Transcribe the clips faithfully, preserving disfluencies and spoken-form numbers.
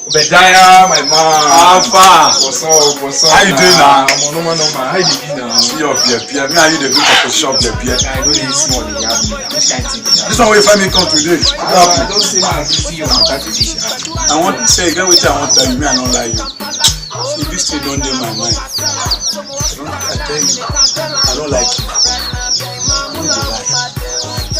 Obediah, my man. How far? What's up? What's up? How you doing now? I'm on normal, normal. How you dey be now? See your peer, peer. Me and you dey do for shop, peer, peer. I know this one. You have me. Which kind of thing? This one wey find me come today. Uh, don't say my busy on that fish. I want to say, get wetin I want to tell you. Me, I don't like you. See, this thing don't dey my mind. I don't, I tell you, I don't like you. I don't go lie.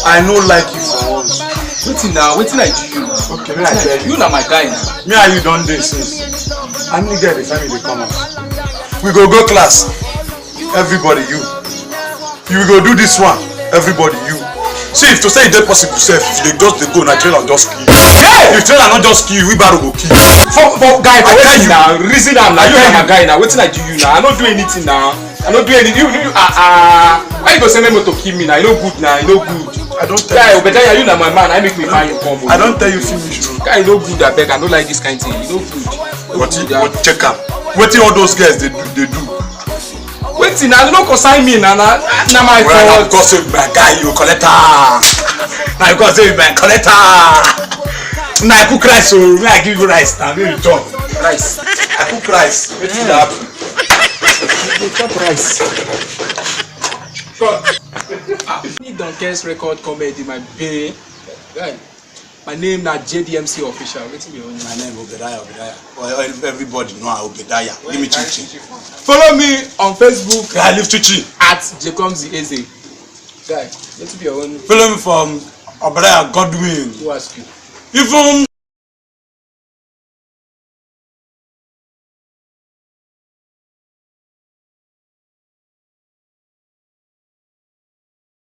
I no like you for once. Wetin now? Wetin I do you? Okay, me I tell you. You na my guy now. Me and you don dey since. I need get the family dey come out. We go go class. Everybody, you. You go do this one. Everybody, you. See, if to say e dey possible sef, if you dey just dey go, na trailer just kill you. If trailer no just kill you, wheelbarrow go kill you. For for guy, for I tell wetin you. Now? Reason am. Like I you tell na my you. Guy now. Wetin I do you now? I no do anything now. I no do anything. You you ah ah. Why you go send me to kill me now? E no good now. E no good. I don't tell Guy, you. Obediah, you na my man. I make me find you come. I don't tell you finish, bro. Guy, e no good. Abeg, I no like this kind thing. E no good. But, but check am. Wetin all those girls dey do? Dey do. Wetin na? No concern me na na na my Well, na fault. Because say my guy, you collect am. Na because say my collect am. Na I cook rice, so me I give you rice. Na me you chop. Rice. I cook rice. Wetin dey happen? Dey chop rice. Come. Ah, me don curse record comedy, my babe. Guy, my name na J D M C official. Wetin be your own? My name Obediah, Obediah. Well, everybody know I Obediah. Give me chichi. Follow me on Facebook I live chichi. at Jacobs Eze. Guy, wetin be your own? Follow me from Obediah Godwin. Who ask you? Even